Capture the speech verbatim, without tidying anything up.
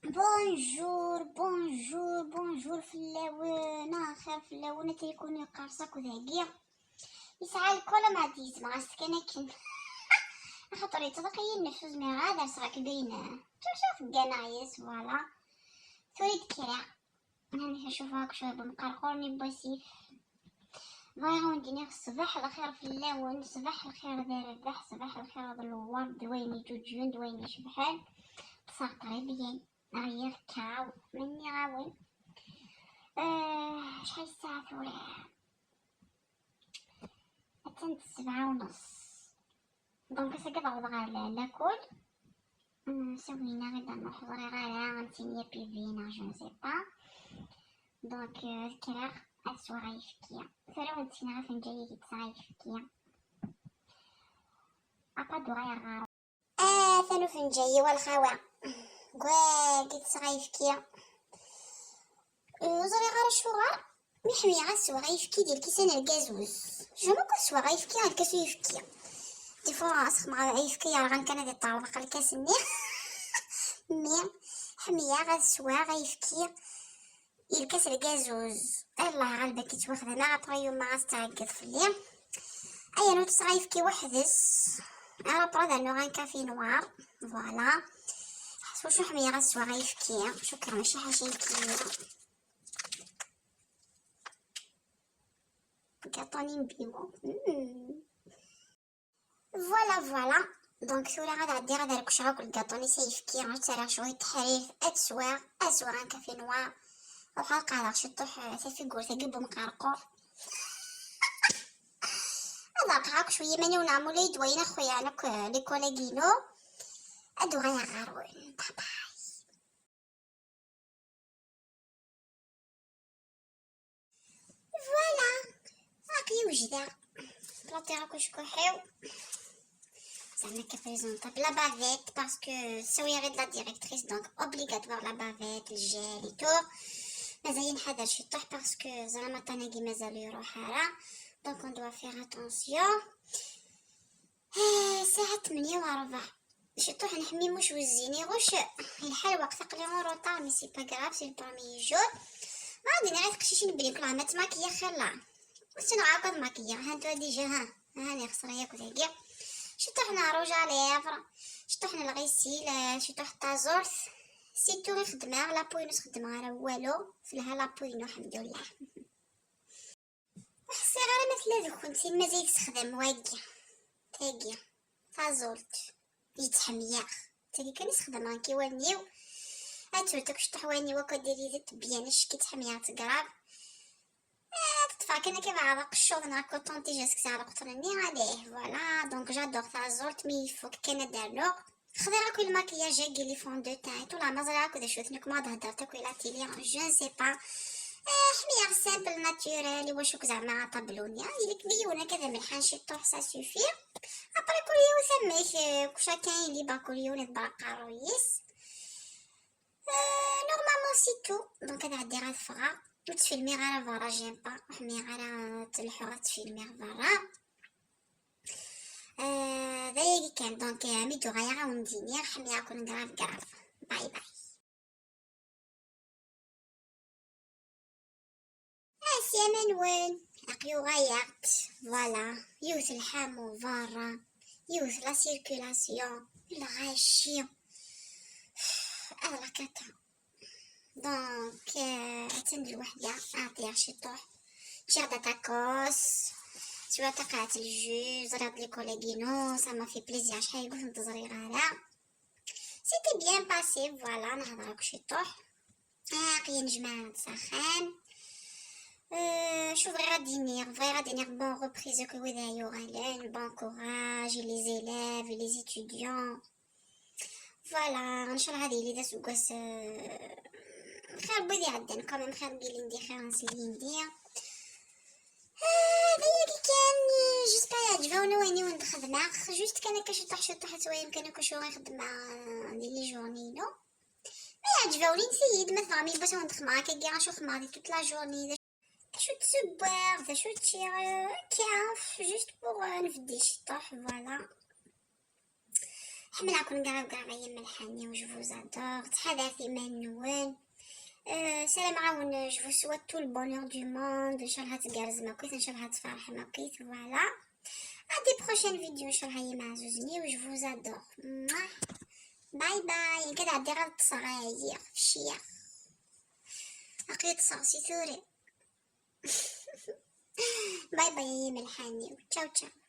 Bonjour, bonjour, bonjour fell-awen, axir fell-awen, ata yakun yeqqers akk dagi. Yesɛa lkol ama d yezmer-as kan akken. Axaṭer yettḍaq-iyi nnefs, ur zmireɣ ad rseɣ akk d ayen. Ttewseɣ tegganeɣ yes, voilà. Tura i d-kkreɣ. Amek icuf akk cwiṭ umqerqur-nni n wasif. Bɣiɣ ad wen-d-iniɣ ṣṣbeḥ lxir fell-awen, ṣṣbeḥ lxir d rrbeḥ, ṣṣbeḥ lxir d lwerd, d wayen iǧuǧǧun, d wayen icebḥen. Ṭṭseɣ très bien, ɛyiɣ kaw, ma nniɣ-awen. Eh, acḥal ssaɛa tura? Attan d ssebɛa u nneṣ. Donc, ass-agi ad awḍeɣ ɣer la-, lakul. Hmm, s winna i d-nruḥ, ẓriɣ ara ad tini P V neɣ je ne sais pas. Donc, euh, ad kkreɣ ad sweɣ ayefki. Tura ur nessineɣ afenǧal i d-tesɣa ayefki. Apa d-uɣaleɣ ɣer. Ah, atan ufenǧal-iw a lxawa. Gwagi tesɣa ayefki. Ur ẓriɣ ara acuɣer, mi ḥmiɣ ad sweɣ ayefki di lkisan n lgazuz. Jamais akk ad sweɣ ayefki ɣer lkas uyefki. Des fois, ad sxemɣ ayefki yerɣan kan ad iṭerḍeq lkas-nni. Mi ḥmiɣ ad sweɣ ayefki i lkas n lgazuz. Allah ɣaleb akka yettwaxdam, après yuma ad tɛeggeḍ fell-i. Aya ur tesɛa ayefki weḥd-s. Ara après ad rnuɣ un café noir. Voilà. Ḥsu wacu ḥmiɣ ad sweɣ ayefki. Cukkeɣ mačči ḥaca ayefki. Gaṭu-nni n Biwa. Mm. Voilà, voilà. Donc, tura ad ɛeddiɣ ad rekcɣ akk lgaṭu-nni s ayefki, ad tt-rreɣ cwiṭ teḥrirt, ad sweɣ, ad sweɣ un café noir. Ruḥ ad qeɛdeɣ ciṭuḥ, eh, tafigurt-agi n umqerqur. Ad ṛeqqeɣ akk cwiya iman-iw neɣ mulay d wayen axuyan akk, eh, les collègues-inu. Ad uɣaleɣ ɣer-wen. Bye bye. Voilà. Aql-i wejdeɣ. Plantiɣ akk acekkuḥ-iw. Zeɛma akka présentable. La bavette, parce que ssawyeɣ-d la directrice, donc obligatoire la bavette, le gel et tout. Mazal-iyi nḥader ciṭuḥ, parce que ẓriɣ aṭṭan-agi mazal ur iruḥ ara. Donc on doit faire attention. Ah, ssaɛa tmenya u ṛebɛ. Ciṭuḥ nḥemmi muc wezzin iɣuc. Yelḥa lweqt, aql-i en retard, mais c'est pas grave, c'est le premier jour. Ma ad d-iniɣ i teqcicin belli kul ɛam ad ttmakeyyaɣ xilla. Ur ssineɣ akk ad makeyyaɣ, ha netta déjà, ha. Ha, nixṣer yakk dagi. Ciṭuḥ n rouge à lèvres, ciṭuḥ n lɣisil, eh, ciṭuḥ n taẓurt. C'est tout i xeddmeɣ, la peau-inu ur s-xeddmeɣ ara walu. Telha la peau-inu, lḥemdullah. Ur ḥṣiɣ ara ma tella deg-kent tin mazal tessexdam wagi. Tagi. Taẓult. Yettḥemyax. Tagi kan i sexdameɣ nekk i wallen-iw. Ad tewt akk ciṭuḥ wallen-iw akk ad diri d tebyan acek i ttḥemyaɣ-tt grave. Ah, teṭṭfeɣ kan akka beɛḍ aqeccuḍ neɣ coton-tige seg sɛa lqeṭn-nni, allez, voilà. Donc, j'adore taẓult, mi ifuk kan ad d-rnuɣ. Xḍiɣ akk i lmakiyaj-agi, les fonds de teint et tout, la ma ẓriɣ akk d acu-ten, nekk ma d-heddret akk i la télé, je ne sais pas. Eh, ḥmiɣ simple, naturel, i wacu-k zeɛma aṭablu-nni? Ah, yili-k d yiwen akka d amelḥan ciṭuḥ, ça suffit. Après, kul yiwet amek, eh, chacun est libre, kul yiwen iḍebber aqerruy-is. Eh, normalement, c'est tout. Donc, ad ɛeddiɣ ad ffɣeɣ. Ur ttfilmiɣ ara berra, j'aime pas. Ur ḥmiɣ ara ad lḥuɣ ad ttfilmiɣ berra. Eh, d ayagi kan, donc, eh, mi d-uɣaleɣ ad wen-d-iniɣ, ḥemmleɣ-ken grave, grave. Bye bye. Ɛeslama-nwen, aql-i uɣaleɣ-d, voilà, yiwet lḥamu berra, yiwet la circulation, lɣaci, ad la cata. Donc, euh, attan d lweḥda, ɛṭiɣ ciṭuḥ. Ččiɣ-d aṭakos, swiɣ taqaɛet n lju, ẓriɣ-d les collègues-inu, ça m'a fait plaisir, acḥal i ur tent-ẓriɣ ara. C'était bien passé, voilà, nehḍer akk ciṭuḥ. Aql-i nejmaɛ-d s axxam. Euh, acu bɣiɣ ad d-iniɣ? Bɣiɣ ad d-iniɣ bonne reprise akk i wid ay yuɣalen, bon courage, et les élèves, et les étudiants. Voilà, ncallah ad yili d aseggas, euh, xir n wid iɛeddan, quand même, xir n yilindi, xir n slindi. Ah, d ayagi kan, euh, j'espère yeɛǧeb-awen wayen i wen-d-xedmeɣ. Juste kan akka ciṭuḥ ciṭuḥ ad twalim kan akk acu i xedmeɣ, euh, di les journées-inu. Ma yeɛǧeb-awen, init-iyi-d, ma tebɣam yiwwas ad wen-d-xedmeɣ akkagi, acu xedmeɣ di toute la journée, d acu ssewweɣ, d acu ččiɣ, euh, akka, juste pour, euh, nbeddi ciṭuḥ, voilà. Ḥemmleɣ-ken ɣer ɣer ay imelḥaniw, je vous adore. Ttḥadaret iman-nwen. Euh, ssarameɣ-awen je vous souhaite tout le bonheur du monde. Ncallah ad tgerrzem akkit, ncallah ad tferḥem akkit. Voilà. À des prochaines vidéos, ncallah ay imeɛzuzen-iw, je vous adore. Mouah. Bye bye. Nekk ad ɛeddiɣ ad ṭṭseɣ, ɛyiɣ, fciɣ. Aql-i ṭṭseɣ si tura. Bye bye ay imelḥaniw. Ciao ciao.